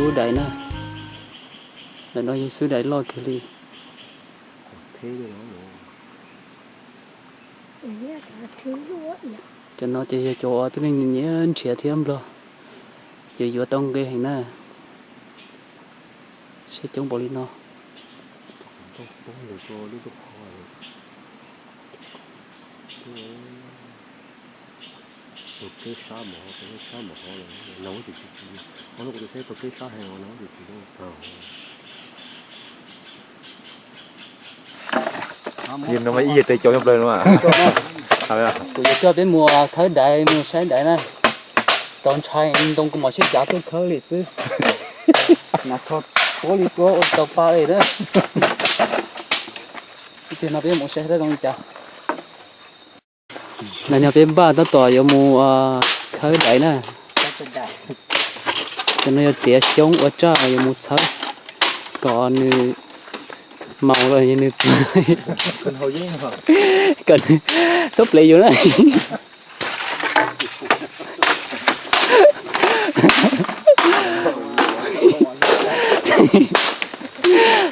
Xub dais na. Ntawm no yog xub dais loj kiag li. Cov no ces yog cov uas tib neeg nyiam nrhiav thiab nplog, ces yuav tau nqi heev na. Saib coob npaum li no. Ib yam tes cov nyob plaws no. Kuv yuav coj peb mus khawb dais, mus saib dais na. Txaus ntshai, ntoo kuv mam sib cav tuaj khawb li xwb. Nas kho puav li kua ua tau pa li na. Ib pliag no peb mus saib zoo li cas. Ntawm no peb npaj tab tom yuav mus khawb dais na. Cov no yuav txiav xyoob ua raj yuav mus txhawb kom nws maus los nws, kom nws txhob plev yus na.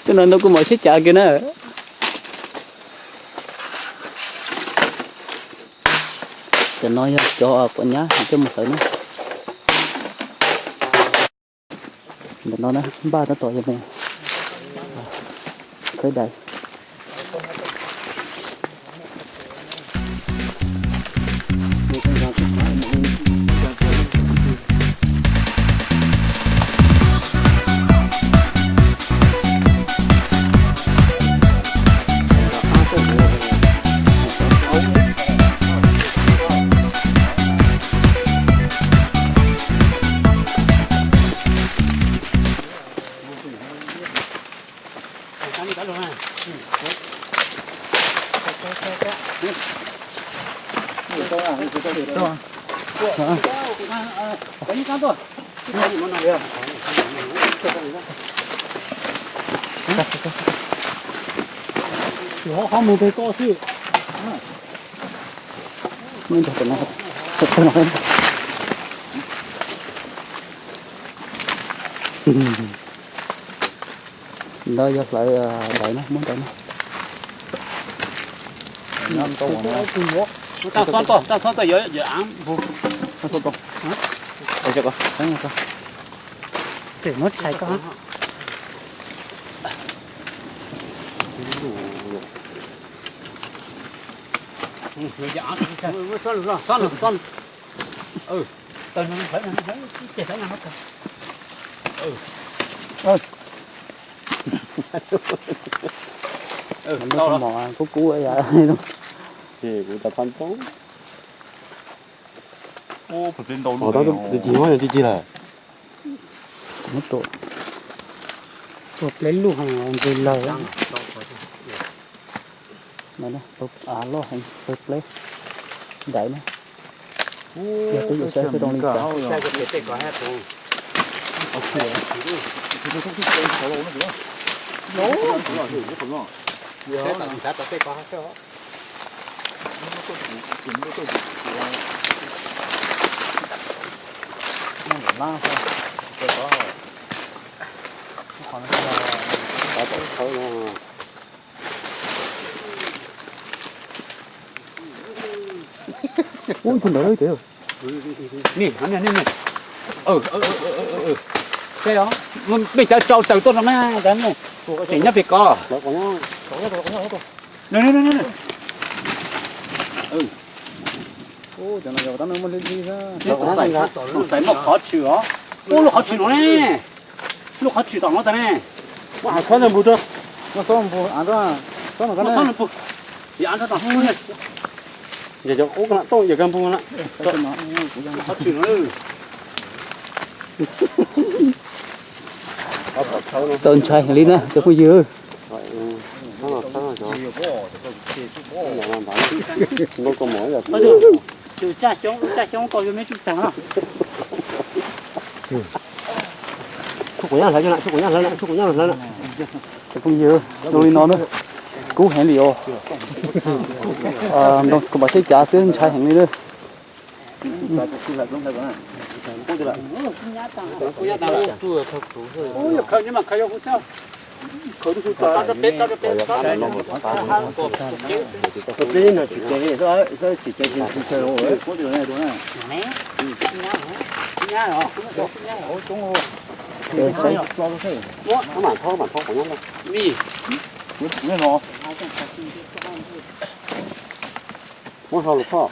Tus no ntoo kuv mam sib cav kiag na. Cov no yog cov pom nyab coj mus hlawv na. Ntawm no na, npaj tab tom yuav mus khawb dais. Qhov mus pem ko xwb. Ntawd yog hlawv dais na, muab ntawd na. Tau xob tau, tau xob tau yuav yuav av npug. Tau xob tau. Tau xob tau. Tseem muab tshais koj. Xob lwm, xob lwm. Taws no hlawv no, hlawb ib ce hlawb no. Tau mom kub kub. Kuv tau phab ntaub. Tus cig, tus cig lawm. Tus pleb lug heev nqis lawg. Av loj heev, pleb dais na. Yog twb yuav saib seb zoo li cas. Ub, tus ntawd. Ni, ni, ni, ni. Saib os, mej cav tsau taws tuaj no na, tseem nyob pem ko. Xaiv muaj qhov tshwm os. Ub, lub qhov tshwm no ne. Lub qhov tshwm tom no tas ne. Qhov tshwm no. Txaus ntshai heev li na cov phooj ywg. Tus tsa xyoob, tsa xyoob tau yuav me tsuj tag na. Tshuav quav nyab hlawv, tshuav quav nyab hlawv, tshuav quav nyab hlawv. Cov phooj ywg, zoo li no na, kub heev li os. Kuv mam seb cav xwb, ntshai heev li na. Muab hlo lus koj.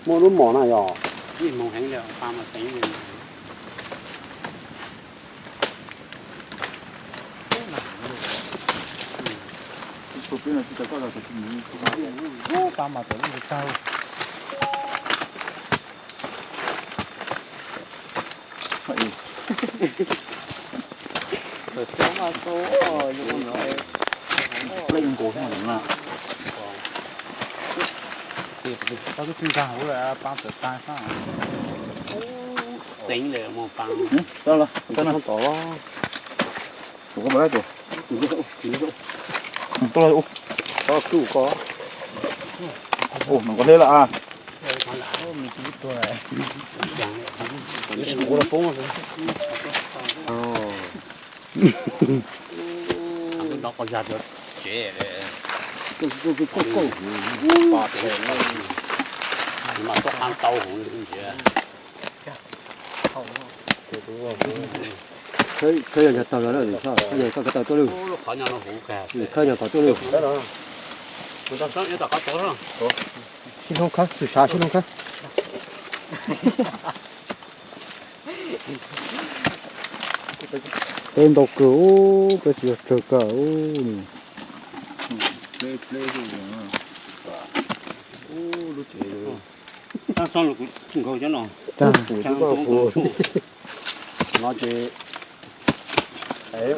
Muaj lub mom na yog. Teev lawm mus pab. Tus koj mus laib tus. Tus koj mus laib tus. Tus koj mus laib tus. Tus koj mus laib tus. Khawb yog yog tau yog lawm, yog tau tuaj lwm. Khawb yog kom tuaj lwm. Sib hlub khawb, tus sav sib hlub khawb. Peb ntau kawg, peb tsis yog tsawg kawg. No ces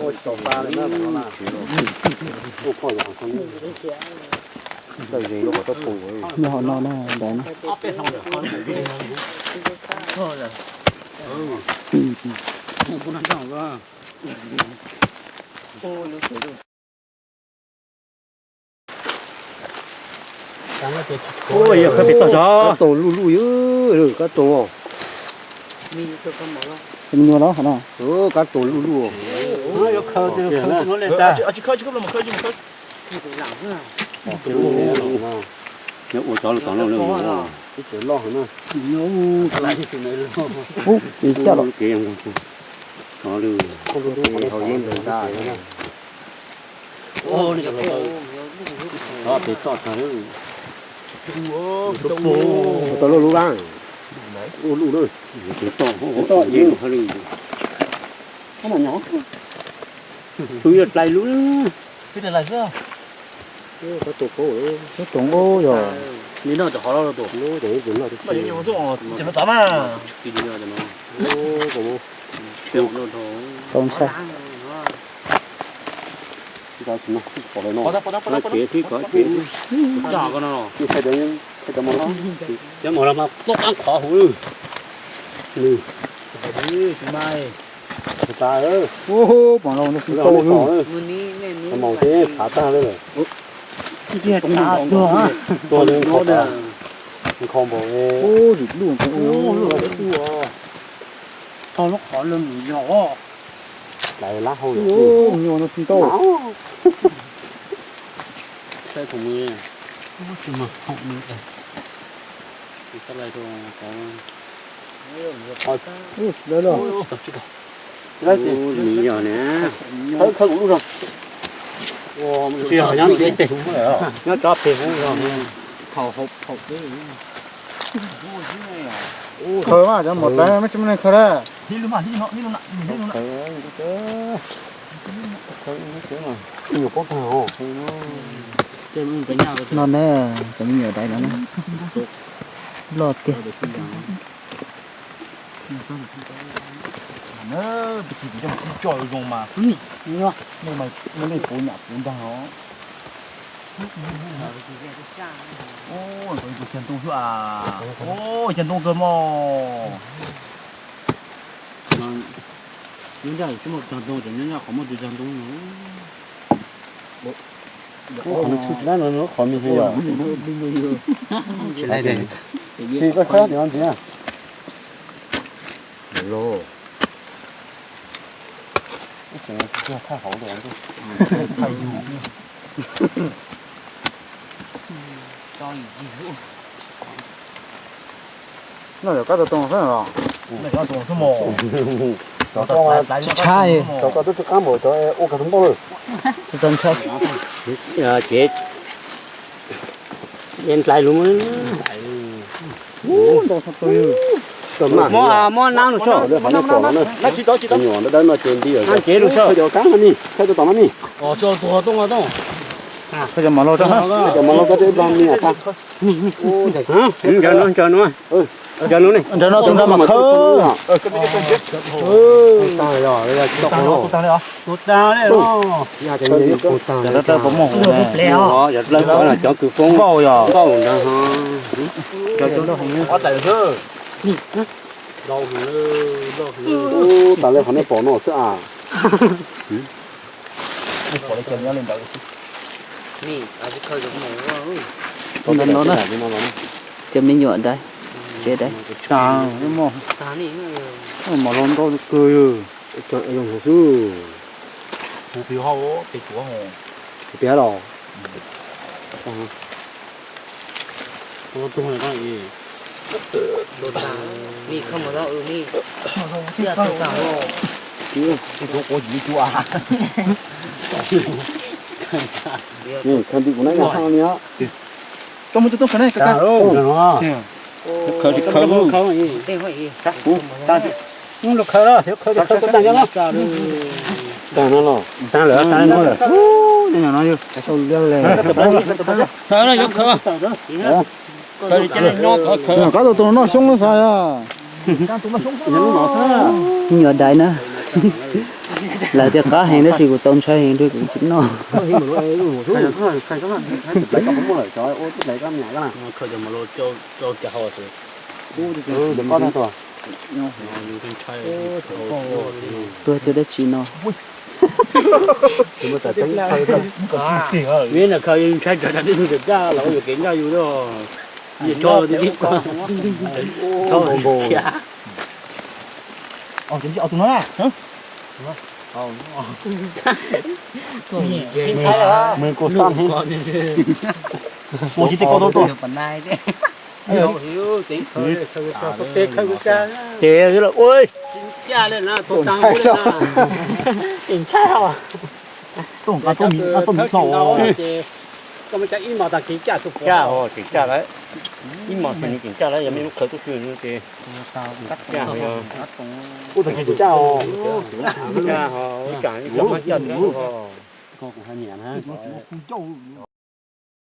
ua tsis tau pa li na, ua phoj yom, ntawm zes lub qhov txoj pum. Nyob hauv no na, ntawd na. Ua yog kab pem toj zog. Kab toom luj luj, kab toom os. Me nyuam los no. Kab toom luj luj. Nyob ua cov lus tom no loj na. Ub, ib caj los. Hauv yeeb ntawd ntag. Tov pem toj tag lawm. Tau luj lub lab. Luj lub lawm. Pem toj, pem toj yeeb ntawd. Tus yog dlais lub. Kab toom ub yog. Li no cov qhov loj tus. Txaus ntshai. Cov mos los mas tuaj qab qhov hauv. Pom los tau mos teb tshav tag li lawm. Tuaj li nkhaus npaum. Txog lub qhov lawm mus yog. Lab hau nyuag no tsis ntau. Saib thaum mus. Nws yog na. Khawb khawb kuv lub zog. Tsis yog nyob ntxiv tes, nyob tso pem kuv zog. Khawb mas cov mos dais mas tsis muaj neeg khawb lawm. No ne, cov me nyuam dais no ne. Loj tiag. Peb tsis pub coj mus sib tso zoo mas xwb. Nej puv nyam puv nrag os. Tus cag ntoo xwb as. Cag ntoo kawg mog. Nyob ncaj tsis muaj cag ntoo, cov nyob ncaj qhov muaj tus cag ntoo. Qhov me yog. Tsis koj khawb tias no ntxiv. No yog kab tau too xwb los? Tsis tshab. Cov ko twb tsis qab npaum cov ua kag npauj lawm. Tsis tau ntshai. Ces ntlais lus. Muab, muab nab lus tso. Nyuam dawb dawb no ces nti. Nab ces lus tso. Khaws cov kab no ni, khaws cov tom no ni. Khaws cov mov lauj, khaws cov mov lauj, koj twb nplog ni tas. Ntsawg no, ntsawg no. Ntsawg no, tus ntawd mas khawb. Tus tag li os. Tus tag li os. Cov dawb dawb puas muaj hauv ne? Cov kws foob npauj yog. Npauj ntag. Tas li qhov nej pom no xwb as. Ntawm no na, cov me nyuam dais, tsev dais. Mos los ntau kawg. Xwb. Tiag los. Khaws nti kuv na, yog haj li. Tso mus tus tub khaws ne, khaws. Khaws, khaws. Mus khaws los, khaws, khaws, khaws tag no los. Tag lawm, tag no lawm. Khaws, khaws. Kab tus tus noj xyoob xav. Me nyuam dais na. Lawv tias qab heev tab sis kuv txaus ntshai heev, kuv tsis noj. Tuag cov dab tsi no. Ntshai tsam tsam tib tug caj los yuav kev ncaj yus. Tib tib. Mus kuv xaj ne. Ua tsis tej koj tuaj tuaj. Ces ua. Ntshai os. Tuaj nqa tuaj mus tso. Caj os, tseem caj lawm. Ib mos tseem caj lawm, yog mej lub khaws tuaj xwb ces. Ub, tag kis tseem caj os. Caj ho, ib tsam ib tsam mab caj xwb ho.